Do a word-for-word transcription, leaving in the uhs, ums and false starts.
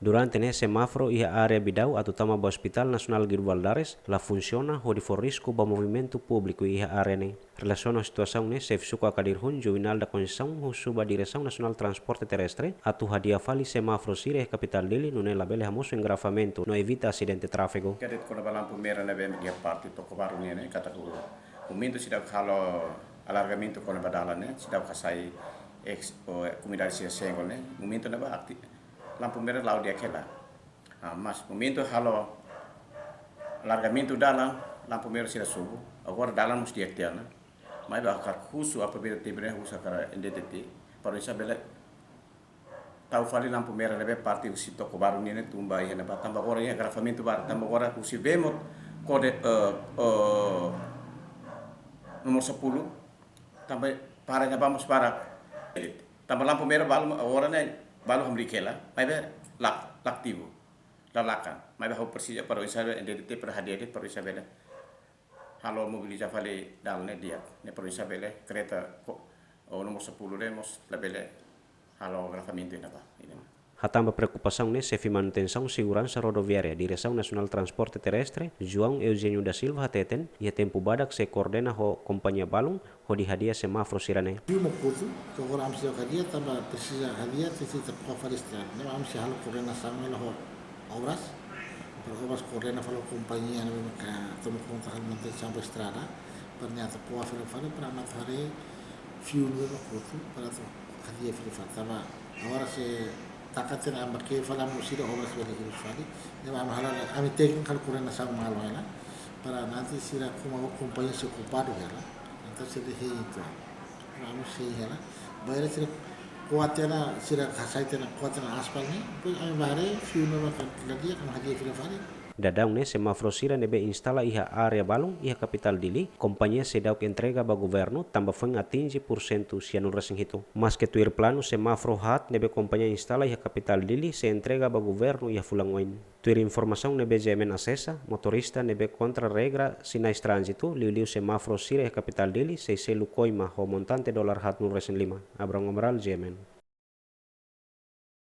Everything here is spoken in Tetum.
Durante ne'e semáforu iha área Bidau atu tama ba Hospital Nasionál Guido Valadares la funsiona hodi fó risku ba movimentu públiku iha área ne'e. Relasiona situasaun ne'e, Xefe Suku Akadirhun, Juvinal da Conceição, husu ba Diresaun Nasionál Transporte Terrestre atu hadi'a fali semáforu sira iha kapitál Dili nune'e labele hamosu engarrafamentu no evita asidente tráfegu. Kadet kona-ba lampu merah ne'ebé iha parte Toko Baru nian ne'e, katak momentu seidauk halo alargamentu kona-ba dalan ne'e, seidauk hasai ex, o, komunidade sira Senggol ne'e, momentu ne'ebá akti-, lampu merah la'o di'ak hela. Ah, mas momentu halo alargamentu dalan, lampu merah sira sobu. Agora dalan mós di'ak tiha ona. Maibé hakarak husu apabila tebra husu hakarak N D T T, para oinsá bele tau fali lampu merah ne'ebé parte husi Toko Baru nian ne'e tun ba iha ne'ebá, tanba agora iha engarrafamentu barak, tanba agora husi Vemot kode, eh, eh, nomor sepuluh, tanba para ne'ebá mós barak. Tanba lampu merah balu agora ne'e balu hamriik hela, maibé la, la ativu, la lakan. Maibé ha'u presiza para oinsá N D T T para hadi'a de'it para oinsá bele halo mobiliza fali dalan ne'e di'ak. Ne'e para oinsá bele kareta ko, o nomor sepuluh ne'e mós labele halo engarrafamentu iha ne'ebá. Ida-ne'e. Hatán ba preokupasaun ne'e, Xefe Manutensaun Seguransa Rodoviária, Diresaun Nasionál Transporte Terrestre, João Eugênio da Silva hateten, iha tempu badak sei koordena ho kompañia balun, hodi hadi'a semáforu sira-ne'e. Fiu mak kotu, ke agora ami sei hadi'a, tanba presiza hadi'a, tenke ita ko'a fali estrada. Ne'e ami sei halo koordenasaun hela ho Obras, para Obras koordena fali ho kompañia ne'ebé maka toma konta halo manutensaun ba estrada, para nia atu ko'a fali fali, para ami atu haree fiu ne'ebé mak kotu, para atu hadi'a fali fali. Tanba agora se taka tiha ona, ami bá ke'e fali, ami husu ida Obras bele hadi'a fali. Ne'ebé ami hala'o, ami tékniku halo koordenasaun malu hela, para nanti sira komu kompañia sei okupadu hela. Entaun sira hein uitoan. Ami sei hela. Bainhira sira ko'a tiha ona, sira hasai tiha ona, ko'a tiha ona aspal ne'e, depois ami bá haree fiu ne'ebé mak la di'ak, ami hadi'a fila fali. Daudaun ne'e semáforu sira ne'ebé instala iha área balun iha kapitál Dili, kompañia seidauk entrega ba governu, tanba foin atinje pursentu sianulu-resin-hitu. Maske tuir planu semáforu haat ne'ebé kompañia instala iha kapitál Dili sei entrega ba governu iha fulan oin. Tuir informasaun ne'ebé G M N asesa, motorista ne'ebé kontra regra sinais tránzitu, liuliu semáforu sira iha kapitál Dili, sei selu koima ho montante dolar haatnulu-resin-lima. Abraham Amaral, G M N.